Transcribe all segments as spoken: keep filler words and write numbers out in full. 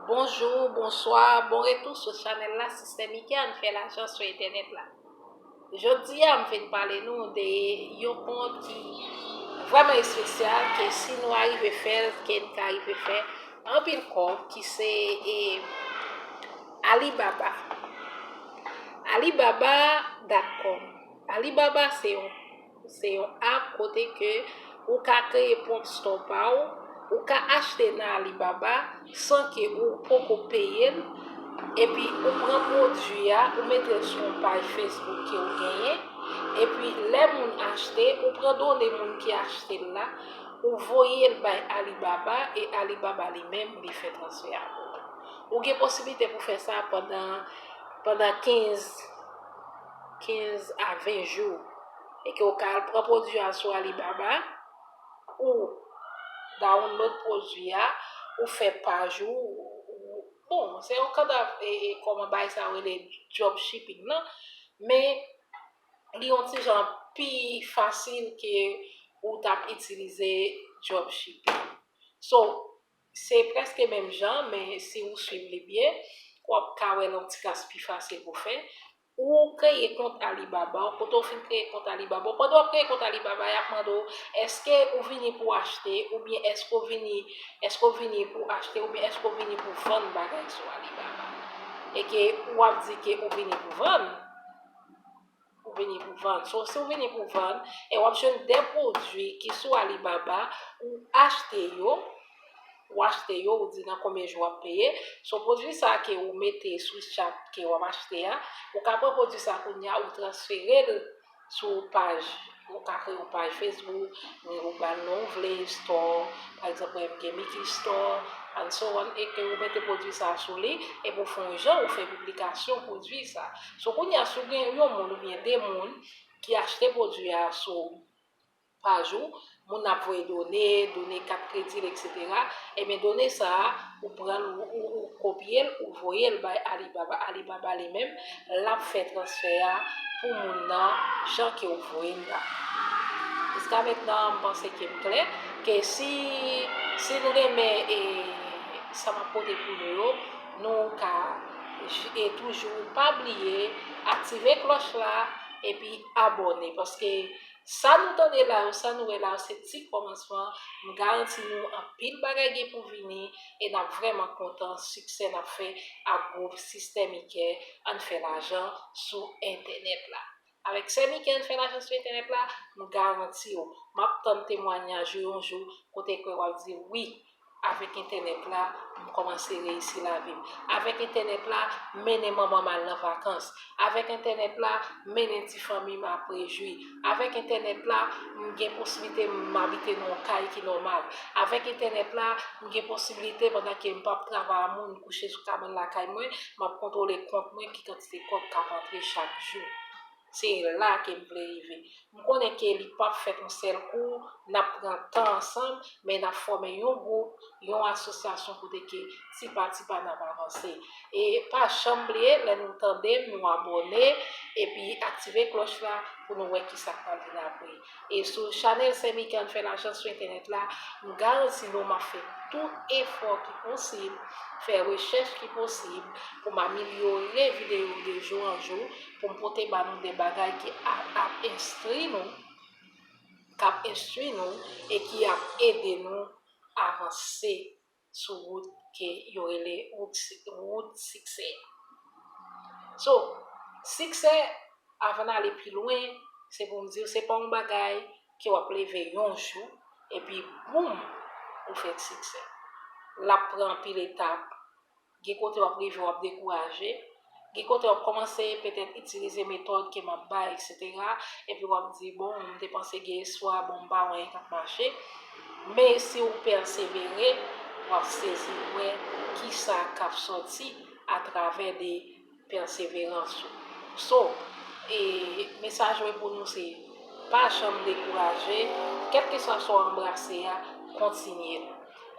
Bonjou, bonswa, bon retou sou chanèl la, Sistè Mika, ann fè lajan sou entènèt la. Jodi a, m vin pale nou de yon kont ki vrèman espesyal, ke si nou arive fè l, ke n ka rive fè anpil kòb, ki se, e, Alibaba. Alibaba dot com. Alibaba se yon, se yon app kote ke ou ka kreye pwòp store pa w, ou ka achte nan Alibaba san ke ou poko peye l, epi ou pran pwodui a, ou mete l sou yon paj Facebook ke ou genyen, epi lè moun achte, ou pran done moun ki achte l la, ou voye l bay Alibaba, e Alibaba li menm, li fè transfè a pou ou. Ou gen posiblite pou fè sa pandan, pandan kenz, kenz a ven jou. E ke ou ka al pran pwodui a sou Alibaba, ou download pwodui a, ou fè paj ou, ou, bon, se yon kanta, e, e, kòman bagay sa yo rele dropshipping nan, men li yon ti jan pi fasil ke ou t ap itilize dropshipping. So, se prèske menm jan, men si ou swiv li byen, w ap ka wè l yon ti kras pi fasil pou fè. Ou kreye kont Alibaba, kote w fin kreye kont Alibaba, pandan w ap kreye kont Alibaba, y ap mande w, èske ou vini pou achte, oubyen èske w vini, èske w vini pou achte, oubyen èske w vini pou vann bagay sou Alibaba. E ke w ap di ke ou vini pou vann, ou vini pou vann. So, si w vini pou vann, e w ap jwenn de pwodui ki sou Alibaba, ou achte yo, ou achte yo, ou di nan konbyen jou w ap peye. So, pwodui sa ke ou mete sou chat ke w ap achte a, ou ka pran pwodui sa kounye a, ou transfere l sou paj, ou ka kreye yon paj Facebook, men ou ba l non w vle, store, pa egzanp, mwen, m gen Mickey Store, and so on, e ke ou mete pwodui sa sou li, epi ou fè yon jan, ou fè piblikasyon pwodui sa. So, kounye a, si w gen yon moun oubyen de moun ki achte pwodui a sou paj ou, moun ap voye done, done kat kredi l, etsetera, ebyen, done sa a, ou pran l, ou, ou, ou kopye l, ou voye l bay Alibaba. Alibaba li menm, l ap fè transfè a pou moun nan jan ke w voye l la. Jiska mentnan, m panse ke m klè, ke si, si n renmen, e, sa m ap pote pou nou yo, nou ka j-, e toujou pa bliye aktive klòch la epi abòne, paske sa nou tande la yo, sa nou wè la yo, se ti kòmansman. M garanti nou anpil bagay gen pou vini e n ap vrèman kontan siksè n ap fè ak gwoup Sistè Mika, ann fè lajan sou entènèt la. Avèk Sistè Mika, ann fè lajan sou entènèt la, m garanti w, m ap tann temwanyaj ou yon jou kote ke w ap di wi, avèk entènèt la, m kòmanse reyisi lavi m. Avèk entènèt la, m mennen manman m al nan vakans. Avèk entènèt la, m mennen ti fanmi m ap rejwi. Avèk entènèt la, m gen posiblite m abite nan yon kay ki nòmal. Avèk entènèt la, m gen posiblite pandan ke m p ap travay a moun, m kouche sou kabann lakay mwen, m ap kontwole kont mwen, ki kantite kòb k ap antre chak jou. Se la ke m vle rive. M konnen ke li p ap fèt yon sèl kou, n ap pran tan ansanm, men n ap fòme yon gwoup, yon asosyasyon kote ke tipa tipa n ap avanse. E pa janm bliye, lè nou tande m, nou abòne, epi aktive klòch la pou nou wè kisa k pral vin apre. E sou chanèl Sistè Mika, ann fè lajan sou entènèt la, m garanti nou m ap fè tout efò ki posib, fè rechèch ki posib pou m amelyore videyo de jou an jou, pou m pote ba nou de bagay ki ap, ap enstwi nou, k ap enstwi nou e ki ap ede nou avanse sou wout ke yo rele wout si-, wout siksè. So, siksè, avan n ale pi lwen, se pou m di w, se pa yon bagay ke w ap leve yon jou, epi boum, ou fèt siksè. L ap pran anpil etap. Gen kote w ap rive, w ap dekouraje. Gen kote w ap kòmanse petèt itilize metòd ke m ap bay, etsetera. Epi w ap di, bon, m te panse gen espwa, bon, m pa wè anyen k ap mache. Men si w pèsevere, w ap sezi wè kisa k ap sòti atravè de pèseverans ou. So, e, mesaj mwen pou nou se, pa janm dekouraje, kèlkeswa sa w anbrase a, kontinye l.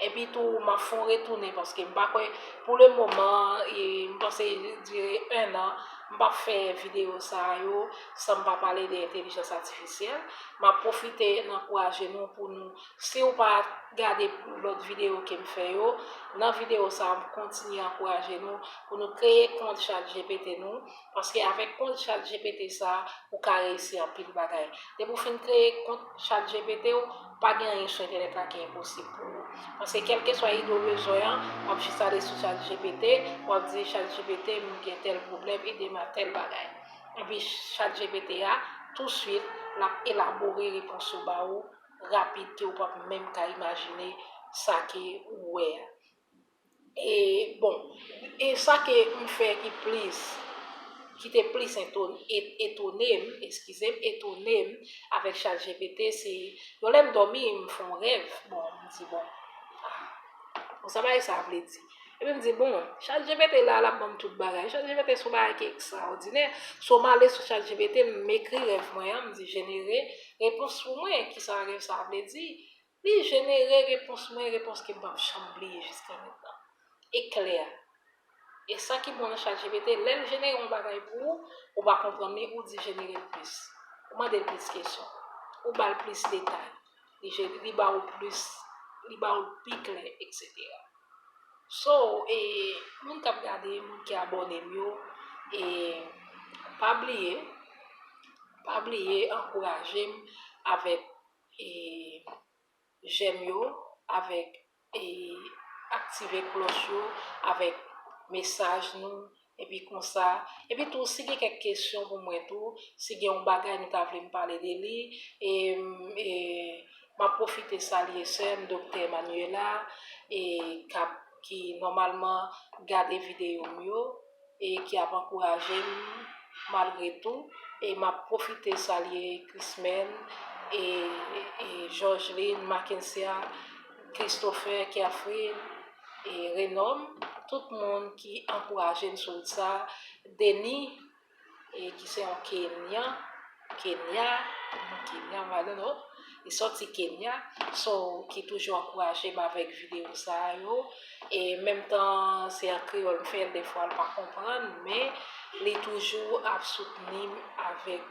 Epi tou, m ap fè yon retounen paske m pa kwè, pou le moman, e, m panse dire en an, M p ap fè videyo sa yo san m pa pale de entelijans atifisyèl. M ap pwofite n ankouraje nou pou nou, si w pa gade lòt videyo ke m fè yo, nan videyo sa a, m kontinye ankouraje nou pou nou kreye kont ChatGPT nou, paske avèk kont ChatGPT sa, ou ka reyisi anpil bagay. Depi w fin kreye kont ChatGPT w, pa gen anyen sou entènèt la ki enposib pou ou. Paske kèlkeswa ide w bezwen an, w ap jis ale sou ChatGPT, w ap di, ChatGPT, m gen tèl pwoblèm, ede m ak tèl bagay. Epi ChatGPT a, touswit, l ap elabore repons yo ba ou rapid ke ou p ap menm ka imajine sa ke ou wè a. E, bon, e sa ke m fè ki plis, ki te plis eton-, e-, etone m, eskize m, etone m avèk ChatGPT, se yon lè m dòmi, m fè yon rèv, bon, m di, bon, ah, bon, sa bagay sa vle di. Epi m di, bon, ChatGPT la, l ap ban m tout bagay. ChatGPT se yon bagay ki ekstraòdinè. So, m ale sou ChatGPT, m ekri rèv mwen an, m di, jenere repons pou mwen, kisa rèv sa vle di. Li jenere repons mwen, repons ke m p ap janm bliye jiska mentnan. E klè. E sa ki bon nan ChatGPT, lè l jenere yon bagay pou ou, ou pa konprann li, ou di jenere l plis. Ou mande l plis kesyon. Ou ba l plis detay. Li je-, li ba ou plis, li ba ou l pi klè, etsetera. So, e, moun k ap gade, moun ki abòne m yo, e, pa bliye, pa bliye ankouraje m avèk, e, jèm yo, avèk, e, aktive klòch yo, avèk mesaj nou, epi konsa, epi tou, si gen kèk kesyon pou mwen tou, si gen yon bagay nou ta vle m pale de li, e, e, m ap pwofite salye sè m, Doktè Manuela, e, k ap, ki nòmalman gade videyo m yo, e ki ap ankouraje m malgre tou. E m ap pwofite salye Chrismène, e, e Georgeline, Mackensia, Christopher, Kerfrin, e Renom, tout moun ki ankouraje m sou wout sa, Denis, e ki se yon Kenyan, Kenya, Kenya, I don't know, li sòti Kenya, so, ki toujou ankouraje m avèk videyo sa yo, e menm tan se an kreyòl m fè l, defwa l pa konprann, men li toujou ap soutni m avèk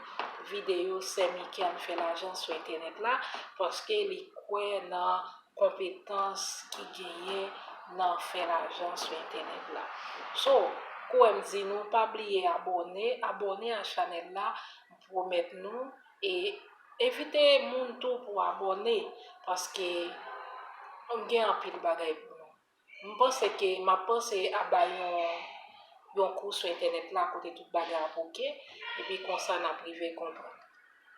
videyo sè Mika fè lajan sou entènèt la, paske li kwè nan konpetans ki genyen nan fè lajan sou entènèt la. So, kouwè m di nou, pa bliye abòne, abòne a chanèl la, m pwomèt nou, e envite moun tou pou abòne, paske m gen anpil bagay pou nou. M panse ke, m ap panse a bay yon, yon kou sou entènèt la kote tout bagay ap oke, epi konsa n ap rive konprann.